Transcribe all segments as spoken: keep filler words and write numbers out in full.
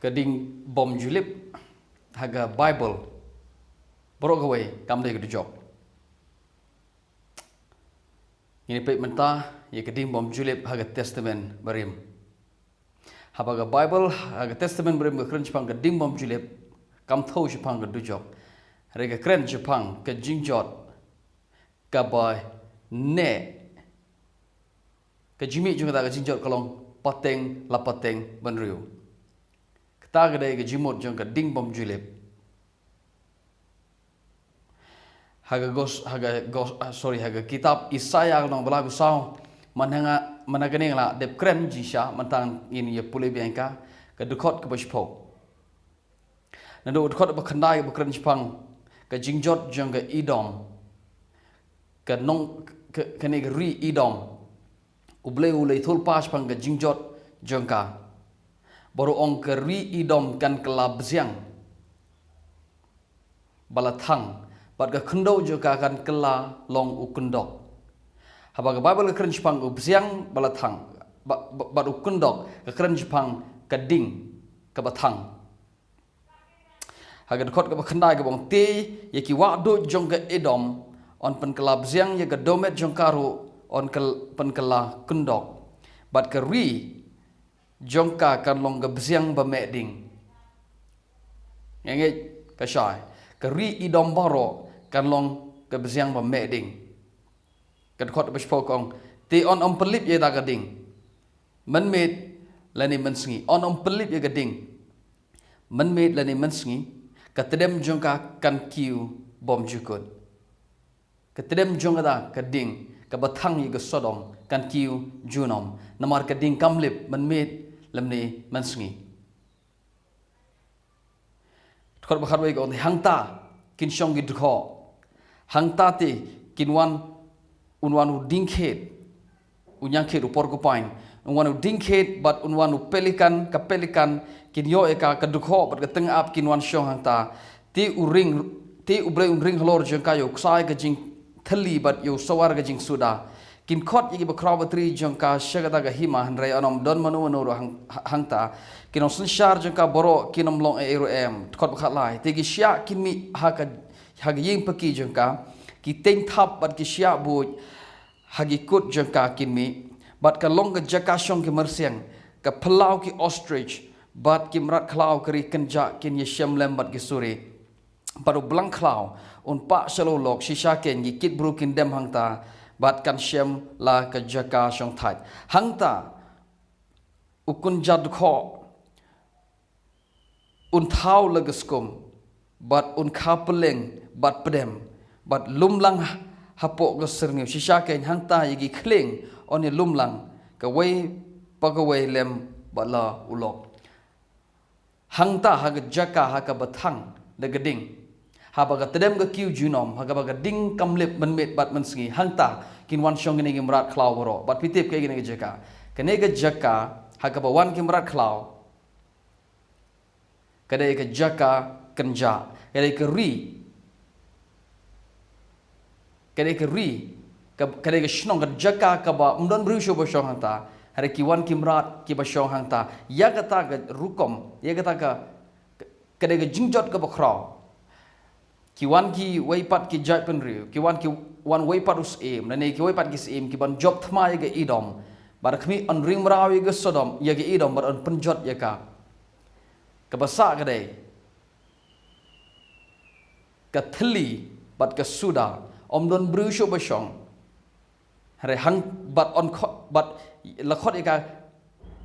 Ka ding bym ju lip ha ka Baibl baroh kawei kam dei ka dujok. Ngin ïa peit mynta ïa ka ding bym ju lip ha ka Testament Barim. Haba ka Baibl ha ka Testament Barim ka kren shaphang ka ding bym ju lip, kam thew shaphang ka dujok. Hynrei ka kren shaphang ka jingjot kaba neh. Ka jingmih jong kata ka jingjot ka long pateng la pateng bynriew. Kata ka dei ka jingmut jong ka ding bym ju lip. Ha ka gos, ha ka gos, ah, sorry, ha ka kitab Isaiah ka lynnong ba lai phew saw, mynta nga, mynta kane nga la dep kren jingshisha, mynta ngin ïa pule biang ïa ka, ka dkhot kaba shiphew. Naduh dkhot ba khyndai ba kren shaphang ka jingjot jong ka Edom. Ka nong, ka, kane ka ri Edom. U Blei u la ïathuhlypa shaphang ka jingjot jong ka. Bad u ong ka ri Edom kan kylla bsiang ba la thang, bad ka khyndew jong ka kan kylla long u kyndok. Haba ka Baibl ka kren shaphang u bsiang ba la thang, ba, ba, bad u kyndok ka kren shaphang ka ding kaba thang. Ha ka dkhot kaba khyndai kaba ong te, ïa ki wah duid jong ka Edom, yn pynkylla bsiang, ïa ka dohmet jong ka ruh, yn kyl-, pynkylla kyndok. Bad ka ri jong ka kan long ka bsiang ba meh ding. Nga ngeit ka shai. Ka ri Edom baroh kan long ka bsiang ba meh ding. Ka dkhot ba shiphew ka ong, te yn ym pynlip ïa kata ka ding mynmiet lane mynsngi. Yn ym pynlip ïa ka ding mynmiet lane mynsngi. Ka tdem jong ka kan kiew bymjukut. Ka tdem jong kata ka ding kaba thang ïa ka Sodom kan kiew junom. Namar ka ding kam lip mynmiet lymne mynsngi. Dkhot ba khatwei ka ong, hangta kin shong ki dkhot. Hangta te kin wan, un wan u dieng khet, u ñiangkhet, u porcupine. Un wan u dieng khet, bad un wan u pelican, ka pelican, kin ïoh ïa ka, ka dkhot bad ka tyngab kin wan shong hangta. Te u ring, te U Blei un ring halor jong ka ïa u ksai ka jingthylli bad ïa u sawar ka jingsuda. Kin khot ïa ki bakhraw batri jong ka sha kata ka hima, hynrei yn ym don mano mano ruh hang-, ha-, hangta. Ki nongsynshar jong ka baroh kin ym long ei ei ruh em. Dkhot ba khatlai. Te ki shiah kin mih ha ka, ha ka ïing paki jong ka. Ki teng thap bad ki shiah buit ha ki kut jong ka kin mih. Bad ka long ka jaka shong ki myrsiang, ka phyllaw ki ostrich, bad ki mrad khlaw ka ri kynjah kin ïashem lem bad ki suri. Bad u blang khlaw un pah sha la u lok, shisha kein ki kit bru kin dem hangta, bad kan shem la ka jaka shong thait. Hangta u kynja dkhot un thaw la ka skum, bad un kha pylleng bad pdem, bad lumlang ha-, hapoh ka syrngiew. Shisha kein hangta ïa ki khlieng yn ïa lumlang kawei pa kawei lem bad la u lok. Hangta ha ka jaka ha kaba thang da ka ding, haba ka tdem ka kiew junom, ha kaba ka ding kam lip mynmiet bad mynsngi, hangta kin wan shong kine ki mrad khlaw baroh. Bad phi tip kaei kane ka jaka? Kane ka jaka ha kaba wan ki mrad khlaw, ka dei ka jaka kynjah, ka dei ka ri, ka dei ka ri, ka, ka dei ka shnong, ka jaka kaba ym don briew shuh ba shong hangta. Hynrei ki wan ki mrad kiba shong hangta. Ïa kata ka rukom, ïa kata ka, ka dei ka jingjot kaba khraw. Ki wan kiwei pat ki jaitbynriew, ki wan ki, wan wei pat u syiem, lane kiwei pat ki syiem, ki ban jop thma ïa ka Edom. Bad khmih, yn ring mraw ïa ka Sodom, ïa ka Edom, bad yn pynjot ïa ka. Kaba sah ka dei ka thylli bad ka suda, ym don briew shuh ba shong. Hynrei hang, bad yn kho-, bad la khot ïa ka,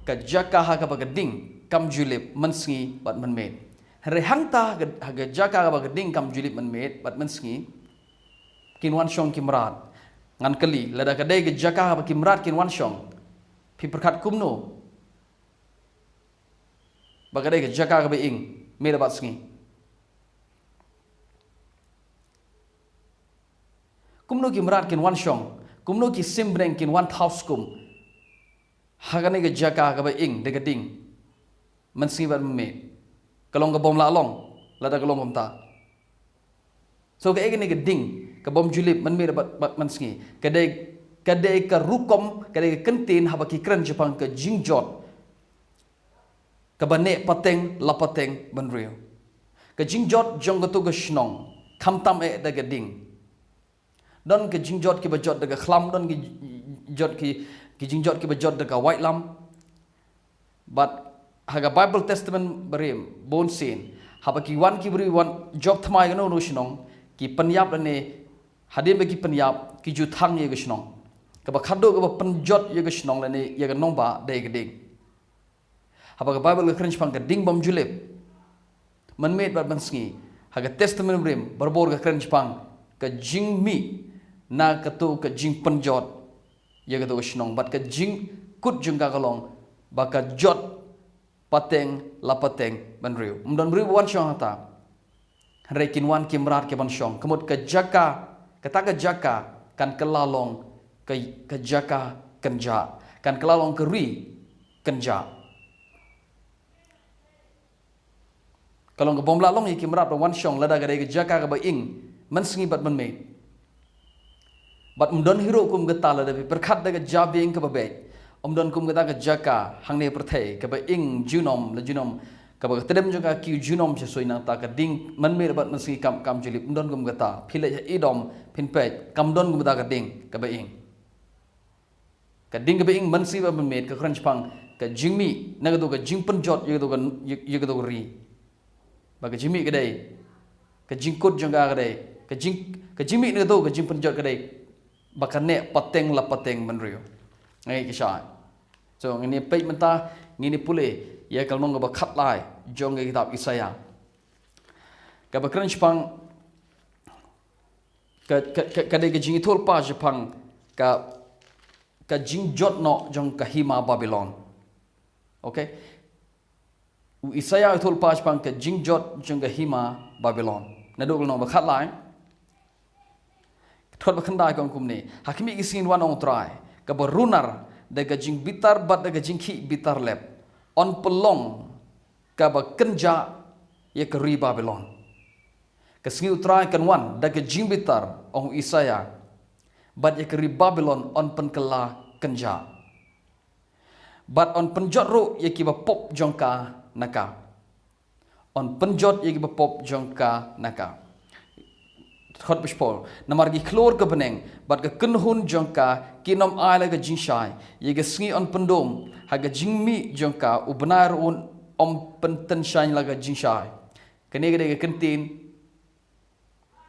ka jaka ha kaba ka ding kam ju lip mynsngi bad mynmiet. Hynrei hangta ha ka, ha ka jaka ha kaba ka ding kam ju lip mynmiet bad mynsngi, kin wan shong ki mrad. Ngan kylli, lada ka dei ka jaka ha kaba ki mrad kin wan shong, phi pyrkhat kumno ba ka dei ka jaka kaba ing miet bad sngi? Kumno ki mrad kin wan shong? Kumno ki symbneng kin wan thaw skum ha kane ka jaka kaba ing da ka ding mynsngi bad mynmiet? Ka long ka bym lah long lada ka long kumta. So kaei kane ka ding ka bym ju lip mynmiet bad, bad mynsngi? Ka dei, ka dei ka rukom, ka dei ka kyntien haba ki kren shaphang ka jingjot kaba neh pateng la pateng bynriew. Ka jingjot jong katu ka shnong, khamtam eh da ka ding. Don ka jingjot kiba jot da ka khlam, don ki jot ki, ki jingjot kiba jot da ka waitlam. Bad ha ka Bible Testament barim, bun sien, haba ki wan ki briew wan jop thymmai kano kano shnong, ki pynïap lane, hadien ba ki pynïap, ki ju thang ïa ka shnong. Kaba khadduh kaba pynjot ïa ka shnong lane ïa ka nongbah dei ka ding. Haba ka Bible ka kren shaphang ka ding bym ju lip mynmiet bad mynsngi. Ha ka Testament barim, barabor ka kren shaphang ka jingmih na katu ka jingpynjot ïa katu ka shnong. Bad ka jingkut jong ka ka long ba ka jot pateng la pateng bynriew. Ym don briew ba wan shong hangta. Hynrei kin wan ki mrad ki ban shong. Ka mut ka jaka, kata ka jaka kan kylla long ka, ka jaka kynjah. Kan kylla long ka ri kynjah. Ka long ka bym lah long ïa ki mrad ba wan shong lada ka dei ka jaka kaba ing mynsngi bad mynmiet. Bad ym don hi ruh kum kata lada phi pyrkhat da ka jabieng kaba beit. Ym don kum kata ka jaka hangne pyrthei kaba ing junom la junom, kaba ka tdem jong ka kiew junom sha suiñ, nangta ka ding mynmiet bad mynsngi kam, kam ju lip. Ym don kum kata. Phi leit ha Edom phin peit, kam don kum kata ka ding kaba ing. Ka ding kaba ing mynsngi bad mynmiet ka kren shaphang ka jingmih na katu ka jingpynjot ïa katu ka, ïa, ïa katu ka ri. Ba ka jingmih ka dei, ka jingkut jong ka ka dei, ka jing, ka jingmih na katu ka jingpynjot ka dei ba ka neh pateng la pateng bynriew. Nga ngeit ka shai. So ngin ïa peit mynta, ngin ïa pule ïa ka lynnong kaba khatlai jong ka kitab Isaïah, kaba kren shaphang ka, ka, ka, ka dei ka jingithuhlypa shaphang ka, ka jingjot noh jong ka hima Babilon. Okay? U Isaïah u ithuhlypa shaphang ka jingjot jong ka hima Babilon. Naduh ka lynnong ba khatlai, ka dkhot ba khyndai ka ong kumne: Ha khmih ki sngi, wan, ong U Trai, kaba runar da ka jingbitar bad da ka jingkhih bitar lep. Yn pynlong kaba kynjah ïa ka ri Babilon. Ka sngi U Trai kan wan da ka jingbitar, ong u Isaïah, bad ïa ka ri Babilon yn pynkylla kynjah. Bad yn pynjot ruh ïa kiba pop jong ka na ka. Yn pynjot ïa kiba pop jong ka na ka. Dkhot ba shiphew: Namar ki khlur ka bneng bad ka kynhun jong ka kin ym ai la ka jingshai. Ïa ka sngi yn pyndum ha ka jingmih jong ka, u bnai ruh un ym pyntynshaiñ la ka jingshai. Kane ka dei ka kyntien.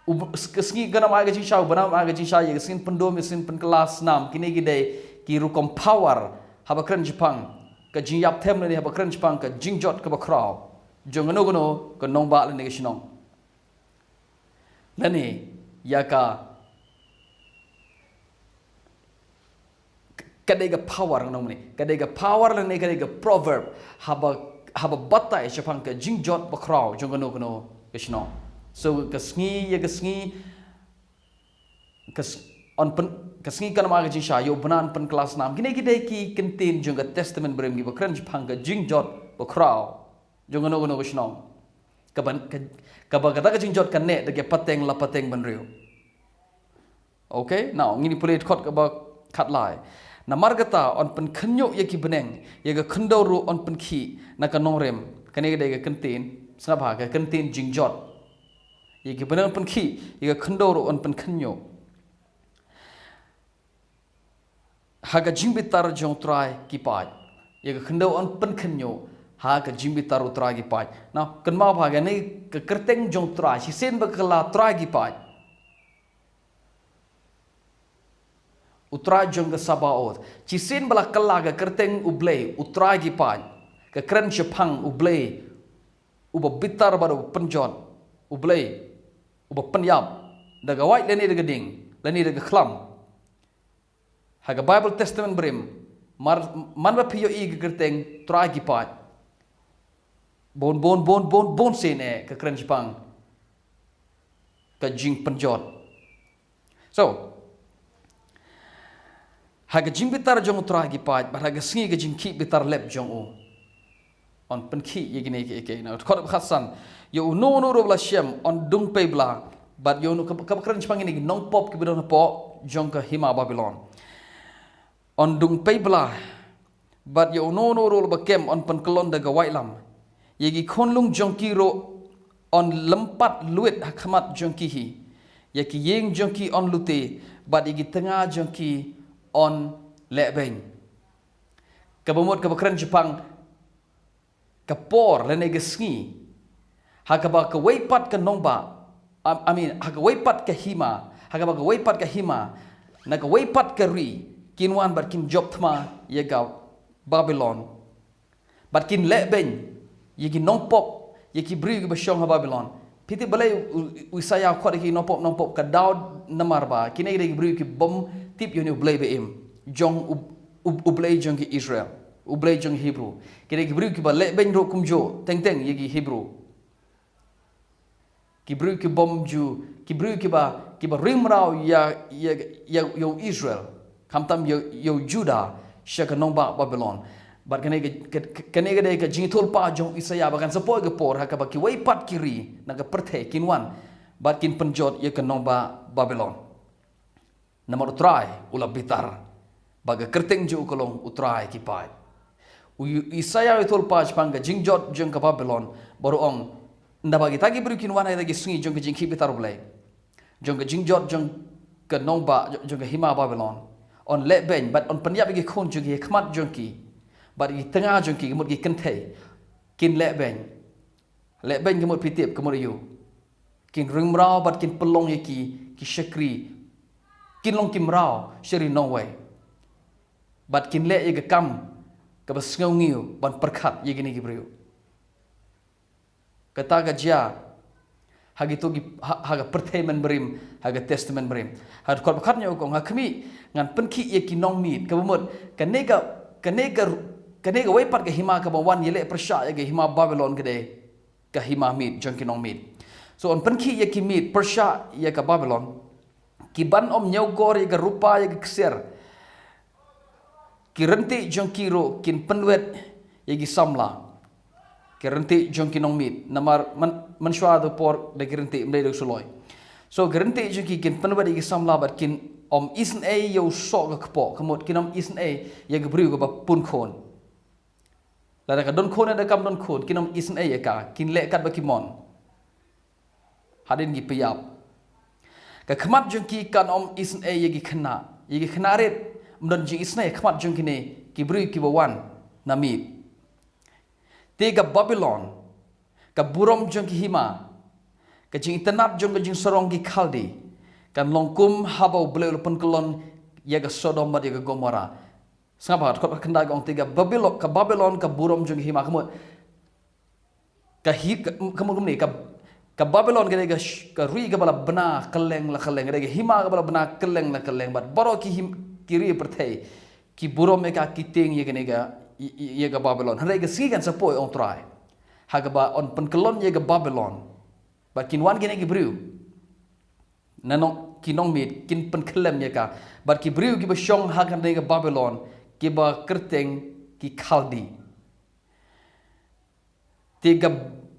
U b-, s-, ka sngi kan ym ai ka jingshai, u bnai ym ai ka jingshai, ïa ka sngi pyndum, ïa ka sngi pynkylla snam. Kine ki dei ki rukom power haba kren shaphang ka jingïap them lane haba kren shaphang ka jingjot kaba khraw jong kano kano ka nongbah lane ka shnong. Lane ïa ka Ka dei ka power, ngan ong kumne. Ka dei ka power lane ka dei ka proverb haba, haba batai shaphang ka jingjot bakhraw jong kano kano ka shnong. So ka sngi ïa ka sngi, ka s-, yn pyn-, ka sngi kan ym ai ka jingshai, ïa u bnai yn pynkylla snam. Kine ki dei ki kyntien jong ka Testament Barim kiba kren shaphang ka jingjot bakhraw jong kano kano ka shnong. Kaba, ka, kaba kata ka jingjot kan neh da ka pateng la pateng bynriew. Okay, now ngin ïa pule dkhot kaba khatlai. Namar kata yn pynkhynñiuh ïa ki bneng, ïa ka khyndew ruh yn pynkhih na ka nongrim. Kane ka dei ka kyntien, sngap bha, ka kyntien jingjot. Ïa ki bneng yn pynkhih, ïa ka khyndew ruh yn pynkhynñiuh ha ka jingbitar jong U Trai ki paid. Ïa ka khyndew yn pynkhynñiuh ha ka jingbitar U Trai ki paid. Now kynmaw bha, kane ka kyrteng jong U Trai, shisien ba ka la Trai ki paid. U Trai jong ka Sabaoth. Shisien ba la kylla ka kyrteng U Blei, U Trai ki paid, ka kren shaphang U Blei uba bitar bad uba pynjot, U Blei uba pynïap da ka wait lane da ka ding lane da ka khlam. Ha ka Bible Testament Barim, mar, man ba phi ïohi ka kyrteng Trai ki paid, bun bun bun bun bun sien eh ka kren shaphang ka jingpynjot. So ha ka jingbitar jong U Trai ki paid bad ha ka sngi ka jingkhih bitar lep jong u, yn pynkhih ïa kine kiei kiei. Na dkhot ba khatsan, ïa uno uno ruh ba la shem yn dung pei bla, bad ïa uno, kaba, kaba kren shaphang kine ki nongpop kiba don hapoh jong ka hima Babilon. Yn dung pei bla, bad ïa uno uno ruh ba kem yn pynkyllon da ka waitlam. Ïa ki khunlung jong ki ruh yn lympat luid ha khmat jong ki hi. Ïa ki ïing jong ki yn lute, bad ïa ki tnga jong ki yn lehbeiñ. Kaba mut kaba kren shaphang ka por lane ka sngi ha kaba kawei pat ka nongbah, I mean, ha kawei pat ka hima, ha kaba kawei pat ka hima na kawei pat ka ri, kin wan bad kin jop thma ïa ka Babilon, bad kin lehbeiñ ïa ki nongpop, ïa ki briew kiba shong ha Babilon. Phi tip balei u, u Isaïah u khot ïa ki nongpop, nongpop? Ka daw namar ba kine ki dei ki briew ki bym tip ïa une u Blei ba im, jong u, u, u Blei jong ki Israel, u Blei jong ki Hebru. Ki dei ki briew kiba lehbeiñ ruh kumjuh teng teng ïa ki Hebru. Ki briew ki bym ju, ki briew kiba, kiba ring mraw ïa, ïa, ïa, ïa u Israel, khamtam ïa, ïa u Judah sha ka nongbah Babilon. Bad kane ka, ka, kane ka dei ka jingïathuhlypa jong u Isaïah ba kan sa poi ka por ha kaba kiwei pat ki ri na ka pyrthei kin wan bad kin pynjot ïa ka nongbah Babilon. Namar u Trai u la bitar ba ka kyrteng jong u ka long u Trai ki paid. U Isaïah u ïathuhlypa shaphang ka jingjot jong ka Babilon, bad u ong, naba kita ki briew kin wan ha kita ki sngi jong ka jingkhih bitar U Blei, jong ka jingjot jong ka nongbah, jong ka hima Babilon, yn lehbeiñ bad yn pynïap ïa ki khun jong ki ha khmat jong ki, bad ïa ki tnga jong ki, ka mut ki kynthei, kin lehbeiñ. Lehbeiñ ka mut, phi tip ka mut aïu? Kin ring mraw bad kin pynlong ïa ki, ki shakri, kin long ki mraw sha ri nongwei, bad kin leh ïa ka kam kaba sngew ngiew ban pyrkhat ïa kine ki briew. Kata ka jia ha kito ki, ha, ha ka pyrthei mynbarim, ha ka Testament barim. Ha dkhot ba khatñiew ka ong, ha khmih, ngan pynkhih ïa ki nongmiet. Kaba mut kane ka, kane ka, kane kawei pat ka hima kaba wan ïaleh pyrshah ïa ka hima Babilon ka dei ka hima miet jong ki nongmiet. So yn pynkhih ïa ki miet pyrshah ïa ka Babilon, kiban ym ñiewkor ïa ka rupa ïa ka ksiar. Ki ryntih jong ki ruh kin pynwit ïa ki samla. Ki ryntih jong ki nongmiet, namar man, mynshuwa da por da ki ryntih, ym dei da u suloi. So ki ryntih jong ki kin pynwit ïa ki samla bad kin ym isynei ïa u soh ka kpoh, ka mut kin ym isynei ïa ka briew kaba pun khun. Lada ka don khun ne da kam don khun, kin ym isynei ïa ka, kin leh katba ki mon. Hadien ki pynïap. Ka khmat jong ki kan ym isynei ïa ki khynnah, ïa ki khynnah rit. Ym don jingisynei ha khmat jong kine ki briew kiba wan na miet. Te ka Babilon, ka burom jong ki hima, ka jingitynnad jong ka jingsarong ki Khaldi, kan long kum haba U Blei u la pynkyllon ïa ka Sodom bad ïa ka Gomorrah. Sngap ha dkhot ba khyndai ka ong, te ka Babilon, ka Babilon ka burom jong ki hima, ka mut ka hi, ka, ka mut kumne, ka, ka Babilon ka dei ka sh-, ka ri kaba la bna kylleng la kylleng, ka dei ka hima kaba la bna kylleng la kylleng, bad baroh ki him, ki ri pyrthei ki burom ïa ka, ki tieng ïa kane ka, ïa, ïa, ïa ka Babilon. Hynrei ka sngi kan sa poi, ong Trai, ha kaba yn pynkyllon ïa ka Babilon, bad kin wan kine ki briew, na nong, ki nongmiet, kin pynkhyllem ïa ka, bad ki briew kiba shong ha kane ka Babilon, kiba kyrteng ki Khaldi. Te ka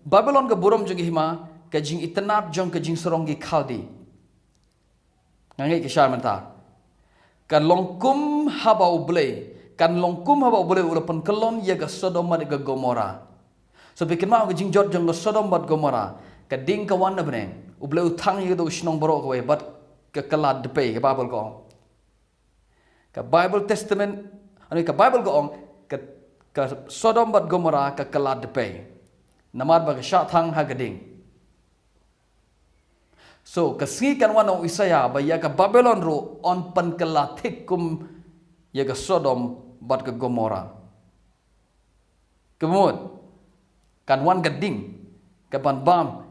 Babilon ka burom jong ki hima, ka jingitynnad jong ka jingsarong ki Khaldi. Nga ngeit ka shai mynta. Kan long kum haba U Blei, kan long kum haba U Blei u la pynkyllon ïa ka Sodom bad ka Gomorrah. So phi kynmaw ka jingjot jong ka Sodom bad Gomorrah, ka ding ka wan na bneng, U Blei u thang ïa kato ka shnong baroh kawei bad ka kylla dpei, ka Baibl ka ong. Ka Bible Testament, ani ka Bible ka ong, ka, ka Sodom bad Gomorrah ka kylla dpei. Namar ba ka shah thang ha ka ding. So ka sngi kan wan, ong u Isaïah, ba ïa ka Babilon ruh yn pynkylla thik kum ïa ka Sodom bad ka Gomorrah. Ka mut kan wan ka ding kaban bam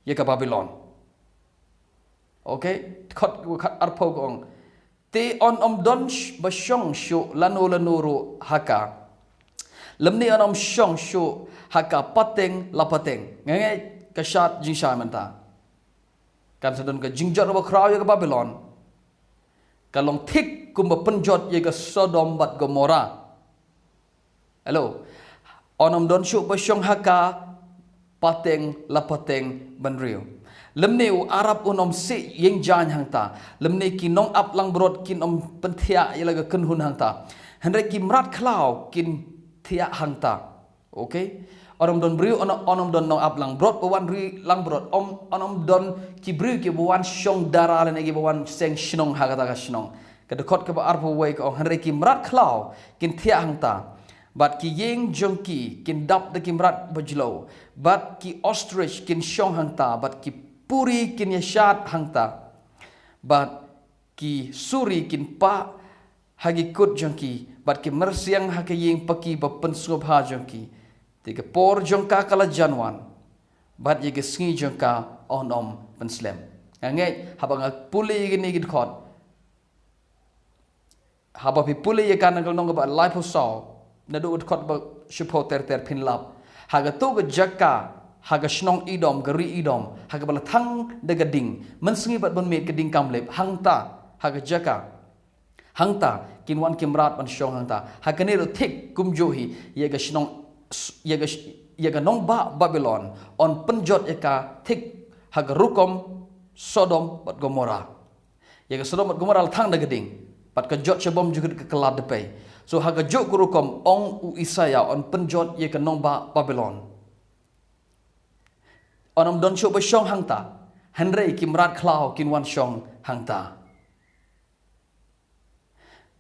ïa ka Babilon. Okay, dkhot khatarphew ka ong, te yn ym don sh-, ba shong shuh lano lano ruh ha ka, lymne yn ym shong shuh ha ka pateng la pateng. Nga ngeit ka shad jingshai mynta. Kan sa don ka jingjot kaba khraw ïa ka Babilon. Ka long thik kumba pynjot ïa ka Sodom bad Gomorrah. Hello. Yn ym don shuh ba shong ha ka pateng la pateng bynriew. Lymne u Arab un ym sih ïing jaiñ hangta. Lymne ki nongap langbrot kin ym pynthiah ïa la ka kynhun hangta. Hynrei ki mrad khlaw kin thiah hangta. Okay? Yn ym don briew, yn ym, yn ym don nongap langbrot ba wan ri langbrot, ym, yn ym don ki briew kiba wan shong dara lane kiba wan seng shnong ha kata ka shnong. Ka dkhot kaba arphew wei ka ong, hynrei ki mrad khlaw kin thiah hangta, bad ki ïing jong ki kin dap da ki mrad bajlew, bad ki ostrich kin shong hangta, bad ki puri kin ïashad hangta, bad ki suri kin pah ha ki kut jong ki, bad ki myrsiang ha ki ïing paki ba pynsngewbha jong ki. Te ka por jong ka ka la jan wan, bad ïa ka sngi jong ka yn ym pynslem. Nga ngeit haba nga pule ïa kine ki dkhot, haba phi pule ïa ka na ka lynnong kaba laiphew saw, naduh ka dkhot ba shiphew ter ter, phin lap, ha kato ka jaka, ha ka shnong Edom, ka ri Edom, ha kaba la thang da ka ding mynsngi bad mynmiet, ka ding kam lip, hangta, ha ka jaka, hangta kin wan ki mrad ban shong hangta. Ha kane ruh thik kumjuh hi, ïa ka shnong, ïa ka, ïa ka nongbah Babilon yn pynjot ïa ka thik ha ka rukom Sodom bad Gomorrah. Ïa ka Sodom bad Gomorrah la thang da ka ding, bad ka jot sha bymjukut, ka kylla da pei. So ha kajuh ka rukom, ong u Isaïah, yn pynjot ïa ka nongbah Babilon. Yn ym don shuh ba shong hangta, hynrei ki mrad khlaw kin wan shong hangta.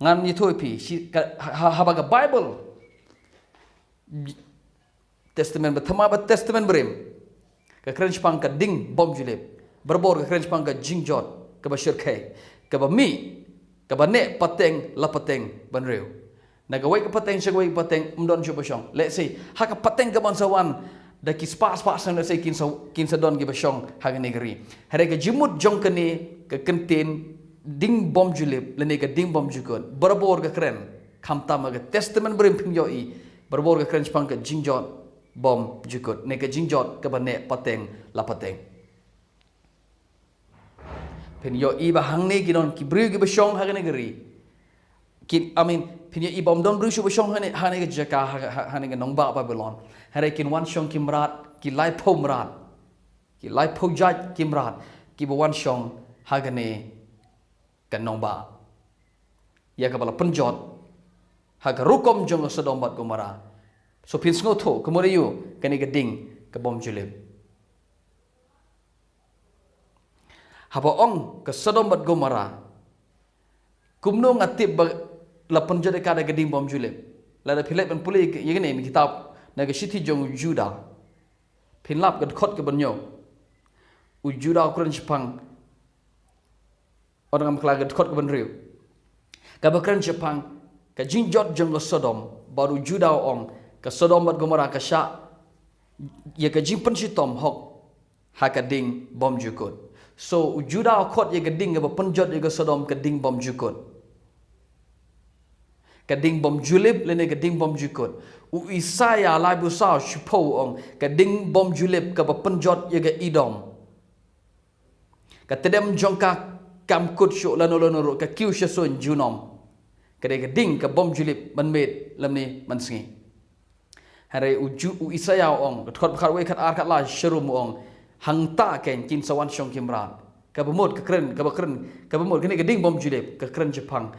Ngan ïathuh ïa phi, shi-, ka, ha, ha, haba ka Bible, Testament Bathymmai bad Testament Barim, ka kren shaphang ka ding bymjulip. Barabor ka kren shaphang ka jingjot kaba shyrkhei, kaba mih, kaba neh pateng la pateng bynriew. Na kawei ka pateng sha kawei ka pateng, ym don shuh ba shong. Let's say, ha ka pateng kaban sa wan, da ki spah spah snem, let's say, kin sa, kin sa don kiba shong ha kane ka ri. Hynrei ka jingmut jong kane ka kyntien ding bymjulip lane ka ding bymjukut, barabor ka kren, khamtam ha ka Testament Barim phin ïohi, barabor ka kren shaphang ka jingjot bymjukut, ne ka jingjot kaba neh pateng la pateng. Phin ïohi ba hangne ki don ki briew kiba shong ha kane ka ri. Ki, I mean, phin ïohi ba ym don briew shuh ba shong hangne, hangne ka jaka, ha, ha, hangne ka nongbah Babilon. Hynrei kin wan shong ki mrad, ki laiphew mrad, ki laiphew jait ki mrad, kiba wan shong ha kane ka nongbah, ïa kaba la pynjot ha ka rukom jong ka Sodom bad Gomorrah. So phin sngewthuh ka mut aïu kane ka ding ka bymjulip. Haba ong ka Sodom bad Gomorrah, kumno nga tip ba la pynjot ïa ka da ka ding bymjulip? Lada phi leit ban pule ïa kane na ka kitab, na ka shithi jong u Judah, phin lap ka dkhot kaba hynñiew. U Judah u kren shaphang, ong, ngam kylla, ka dkhot kaba hynriew, kaba kren shaphang ka jingjot jong ka Sodom, bad u Judah u ong, ka Sodom bad Gomorrah ka shah ïa ka jingpynshitom hok ha ka ding bymjukut. So u Judah u khot ïa ka ding kaba pynjot ïa ka Sodom ka ding bymjukut. Ka ding bymjulip lane ka ding bymjukut. U Isaïah laiphew saw shiphew u ong, ka ding bymjulip kaba pynjot ïa ka Edom. Ka tdem jong ka kam kut shuh lano lano ruh, ka kiew sha suiñ junom. Ka dei ka ding ka bymjulip mynmiet lymne mynsngi. Hynrei u Ju-, u Isaïah u ong, ka dkhot ba khatwei, khatar, khatlar, sharum u ong, hangta keiñ kin sa wan shong ki mrad. Kaba mut ka kren, kaba kren, kaba mut kane ka ding bymjulip, ka kren shaphang,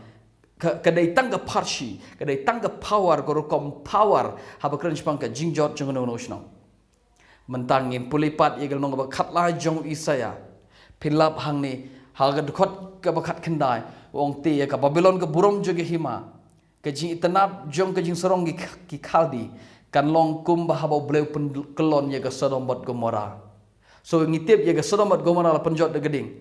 ka, ka dei tang ka pharshi, ka dei tang ka power, ka rukom power, haba kren shaphang ka jingjot jong kano kano ka shnong. Mynta ngin pule pat ïa ka lynnong kaba khatlai jong u Isaïah. Phin lap hangne, ha ka dkhot kaba khatkhyndai, u ong, te ïa ka Babilon ka burom jong ka hima, ka jingitynnad jong ka jingsarong ki, ki Khaldi, kan long kumba haba U Blei u pynkyllon ïa ka Sodom bad Gomorrah. So ngi tip ïa ka Sodom bad Gomorrah la pynjot da ka ding.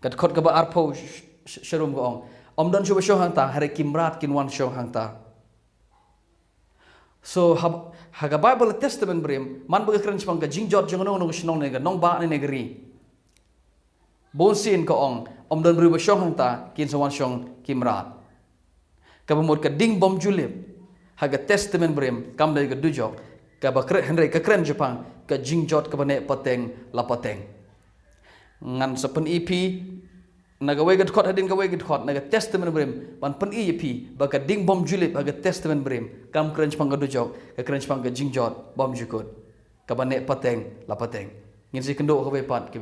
Ka dkhot kaba arphew sh-, sh-, sharum ka ong, ym don shuh ba shong hangta, hynrei ki mrad kin wan shong hangta. So ha, ha ka Bible Testament Barim, man ba ka kren shaphang ka jingjot jong kano kano ka shnong ne ka nongbah ne ka ri, bunsien ka ong, ym don briew ba shong hangta, kin sa wan shong ki mrad. Kaba mut ka ding bymjulip ha ka Testament Barim kam dei ka dujok, kaba kren, hynrei ka kren shaphang ka jingjot kaba neh pateng la pateng. Ngan sa pyni ïa phi na kawei ka dkhot hadien kawei ka dkhot na ka Testament Barim, ban pyni ïa phi ba ka ding bymjulip ha ka Testament Barim kam kren shaphang ka dujok, ka kren shaphang ka jingjot bymjukut, kaba neh pateng la pateng. Ngin sa ïakynduh kawei pat ki,